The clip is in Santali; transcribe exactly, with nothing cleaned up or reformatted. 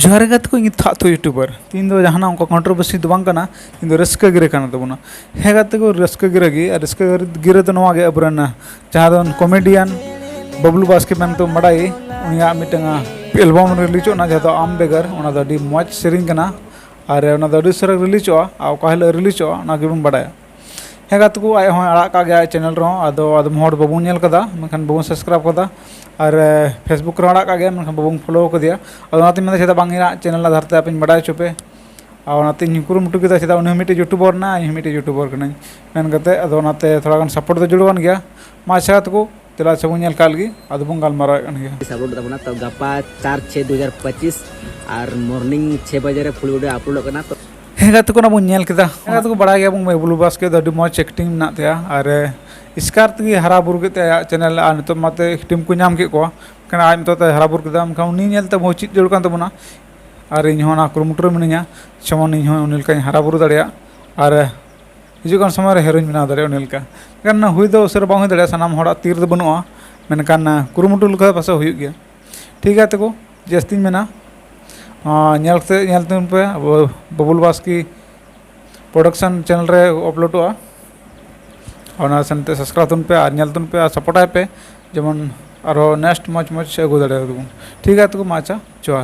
ᱡᱚᱦᱟᱨ ᱜᱮ ᱜᱟᱛᱮ ᱠᱚ, ᱤᱧ ᱛᱷᱟᱜ ᱛᱷᱩ YouTuber᱾ ᱛᱤᱦᱤᱧ ᱫᱚ ᱡᱟᱦᱟᱱᱟᱜ ᱚᱱᱠᱟ controversy ᱫᱚ ᱵᱟᱝ ᱠᱟᱱᱟ, ᱛᱤᱦᱤᱧ ᱫᱚ ᱨᱟᱹᱥᱠᱟᱹ ᱜᱤᱨᱟᱹ ᱠᱟᱱ ᱛᱟᱵᱚᱱᱟ᱾ ᱦᱮᱸ ᱜᱟᱛᱮ ᱠᱚ, ᱨᱟᱹᱥᱠᱟᱹ ᱜᱤᱨᱟᱹ ᱜᱮ᱾ ᱟᱨ ᱨᱟᱹᱥᱠᱟᱹ ᱜᱤᱨᱟᱹ ᱫᱚ ᱱᱚᱣᱟ ᱜᱮ, ᱟᱵᱚᱨᱮᱱ ᱡᱟᱦᱟᱸ ᱫᱚ comedian ᱵᱟᱵᱞᱩ ᱵᱟᱥᱠᱮ ᱢᱮᱱᱛᱮ ᱵᱟᱰᱟᱭ, ᱩᱱᱤᱭᱟᱜ ᱢᱤᱫᱴᱟᱝ album releaseᱚᱜ ᱠᱟᱱᱟ, ᱡᱟᱦᱟᱸ ᱫᱚ ᱟᱢ ᱵᱮᱜᱟᱨ᱾ ᱚᱱᱟ ᱫᱚ ᱟᱹᱰᱤ ᱢᱚᱡᱽ ᱥᱮᱨᱮᱧ ᱠᱟᱱᱟ᱾ ᱟᱨ ᱚᱱᱟ ᱫᱚ ᱟᱹᱰᱤ ᱩᱥᱟᱹᱨᱟ releaseᱚᱜᱼᱟ᱾ ᱟᱨ ᱚᱠᱟ ᱦᱤᱞᱳᱜ releaseᱚᱜᱼᱟ, ᱚᱱᱟ ᱜᱮᱵᱚᱱ ᱵᱟᱰᱟᱭᱟ᱾ ᱦᱮᱸ ᱜᱟᱛᱮ ᱠᱚ, ᱟᱡ ᱦᱚᱸᱭ ᱟᱲᱟᱜ ᱠᱟᱜ ᱜᱮᱭᱟ ᱟᱡ channel ᱨᱮᱦᱚᱸ᱾ ᱟᱫᱚ ᱟᱫᱚᱢ ᱦᱚᱲ ᱵᱟᱵᱚᱱ ᱧᱮᱞ ᱠᱟᱫᱟ, ᱢᱮᱱᱠᱷᱟᱱ ᱵᱟᱵᱚᱱ subscribe ᱠᱟᱫᱟ᱾ ᱟᱨ, ᱮ, Facebook ᱨᱮᱦᱚᱸ ᱟᱲᱟᱜ ᱠᱟᱜ ᱜᱮᱭᱟ, ᱢᱮᱱᱠᱷᱟᱱ ᱵᱟᱵᱚᱱ follow ᱠᱟᱫᱮᱭᱟ᱾ ᱟᱫᱚ ᱚᱱᱟᱛᱮᱧ ᱢᱮᱱᱫᱟ, ᱪᱮᱫᱟᱜ ᱵᱟᱝ ᱤᱧᱟᱹᱜ channel ᱟᱫᱷᱟᱨ ᱛᱮ ᱟᱯᱮᱧ ᱵᱟᱰᱟᱭ ᱦᱚᱪᱚ ᱯᱮ᱾ ᱟᱨ ᱚᱱᱟᱛᱮᱧ ᱠᱩᱨᱩᱢᱩᱴᱩ ᱠᱮᱫᱟ, ᱪᱮᱫᱟᱜ ᱩᱱᱤ ᱦᱚᱸ ᱢᱤᱫᱴᱮᱡ YouTuber ᱠᱟᱱᱟᱭ, ᱤᱧ ᱦᱚᱸ ᱢᱤᱫᱴᱮᱡ YouTuber ᱠᱟᱹᱱᱟᱹᱧ ᱢᱮᱱ ᱠᱟᱛᱮ᱾ ᱟᱫᱚ ᱚᱱᱟᱛᱮ ᱛᱷᱚᱲᱟ ᱜᱟᱱ support ᱫᱚ ᱡᱟᱹᱨᱩᱲ ᱠᱟᱱ ᱜᱮᱭᱟ᱾ ᱢᱟ ᱟᱪᱪᱷᱟ ᱜᱟᱛᱮ ᱠᱚ, ᱪᱮᱞᱟ ᱥᱮ ᱵᱚᱱ ᱧᱮᱞ ᱠᱟᱜ ᱞᱮᱜᱮ, ᱟᱫᱚ ᱵᱚᱱ ᱜᱟᱞᱢᱟᱨᱟᱣᱮᱫ ᱠᱟᱱ ᱜᱮᱭᱟ᱾ ᱟᱯᱞᱳᱰ ᱛᱟᱵᱚᱱᱟ᱾ ᱛᱚ ᱜᱟᱯᱟ ᱪᱟᱨ ᱪᱷᱮ ᱫᱩ ᱦᱟᱡᱟᱨ ᱯᱚᱸᱪᱤᱥ ᱟᱨ morning ᱪᱷᱮ ᱵᱟᱡᱮ ᱨᱮ full video ᱟᱯᱞᱳᱰᱚᱜ ᱠᱟᱱᱟ᱾ ᱛᱚ ᱦᱮᱸ ᱜᱟᱛᱮ ᱠᱚ, ᱚᱱᱟ ᱵᱚᱱ ᱧᱮᱞ ᱠᱮᱫᱟ᱾ ᱦᱮᱸ ᱜᱟᱛᱮ ᱠᱚ, ᱵᱟᱲᱟᱭ ᱜᱮᱭᱟᱵᱚᱱ ᱵᱟᱹᱵᱞᱩ ᱵᱟᱥᱠᱮ ᱫᱚ ᱟᱹᱰᱤ ᱢᱚᱡᱽ acting ᱢᱮᱱᱟᱜ ᱛᱟᱭᱟ᱾ ᱟᱨ, ᱮ, ᱮᱥᱠᱟᱨ ᱛᱮᱜᱮ ᱦᱟᱨᱟ ᱵᱩᱨᱩ ᱠᱮᱫ ᱛᱟᱭᱟ ᱟᱭᱟᱜ channel᱾ ᱟᱨ ᱱᱤᱛᱚᱜ ᱢᱟᱛᱮ team ᱠᱚ ᱧᱟᱢ ᱠᱮᱫ ᱠᱚᱣᱟ, ᱢᱮᱱᱠᱷᱟᱱ ᱟᱡ ᱱᱤᱛᱚᱜ ᱛᱮ ᱦᱟᱨᱟ ᱵᱩᱨᱩ ᱠᱮᱫᱟ᱾ ᱢᱮᱱᱠᱷᱟᱱ ᱩᱱᱤ ᱧᱮᱞ ᱛᱮ ᱟᱵᱚ ᱪᱮᱫ ᱡᱟᱹᱨᱩᱲ ᱠᱟᱱ ᱛᱟᱵᱚᱱᱟ᱾ ᱟᱨ ᱤᱧ ᱦᱚᱸ ᱚᱱᱟ ᱠᱩᱨᱩᱢᱩᱴᱩ ᱨᱮ ᱢᱤᱱᱟᱹᱧᱟ, ᱡᱮᱢᱚᱱ ᱤᱧ ᱦᱚᱸ ᱩᱱᱤ ᱞᱮᱠᱟᱧ ᱦᱟᱨᱟ ᱵᱩᱨᱩ ᱫᱟᱲᱮᱭᱟᱜ᱾ ᱟᱨ, ᱮ, ᱦᱤᱡᱩᱜ ᱠᱟᱱ ᱥᱚᱢᱚᱭ ᱨᱮ heroᱧ ᱵᱮᱱᱟᱣ ᱫᱟᱲᱮᱭᱟᱜᱼᱟ ᱩᱱᱤ ᱞᱮᱠᱟ᱾ ᱢᱮᱱᱠᱷᱟᱱ ᱦᱩᱭ ᱫᱚ ᱩᱥᱟᱹᱨᱟ ᱵᱟᱝ ᱦᱩᱭ ᱫᱟᱲᱮᱭᱟᱜᱼᱟ, ᱥᱟᱱᱟᱢ ᱦᱚᱲᱟᱜ ᱛᱤ ᱨᱮᱫᱚ ᱵᱟᱹᱱᱩᱜᱼᱟ᱾ ᱢᱮᱱᱠᱷᱟᱱ, ᱮ, ᱠᱩᱨᱩᱢᱩᱴᱩ ᱞᱮᱠᱷᱟᱱ ᱯᱟᱥᱮᱡ ᱦᱩᱭᱩᱜ ᱜᱮᱭᱟ᱾ ᱴᱷᱤᱠ ᱜᱮᱭᱟ ᱜᱟᱛᱮ ᱠᱚ, ᱡᱟᱹᱥᱛᱤᱧ ᱢᱮᱱᱟ, ᱟᱸ, ᱧᱮᱞ ᱛᱮ, ᱧᱮᱞ ᱛᱟᱵᱚᱱ ᱯᱮ ᱟᱵᱚ ᱵᱟᱵᱩᱞ ᱵᱟᱥᱠᱮ production channel ᱨᱮ ᱟᱯᱞᱳᱰᱚᱜᱼᱟ᱾ ᱚᱱᱟ ᱥᱟᱶᱛᱮ subscribe ᱛᱟᱵᱚᱱ ᱯᱮ ᱟᱨ ᱧᱮᱞ ᱛᱟᱵᱚᱱ ᱯᱮ ᱟᱨ support ᱟᱭ ᱯᱮ, ᱡᱮᱢᱚᱱ ᱟᱨᱦᱚᱸ next ᱢᱚᱡᱽ ᱢᱚᱡᱽ ᱟᱹᱜᱩ ᱫᱟᱲᱮᱭᱟᱜᱼᱟ ᱵᱚᱱ᱾ ᱴᱷᱤᱠ ᱜᱮᱭᱟ ᱜᱟᱛᱮ ᱠᱚ, ᱢᱟ ᱟᱪᱪᱷᱟ, ᱡᱚᱦᱟᱨ᱾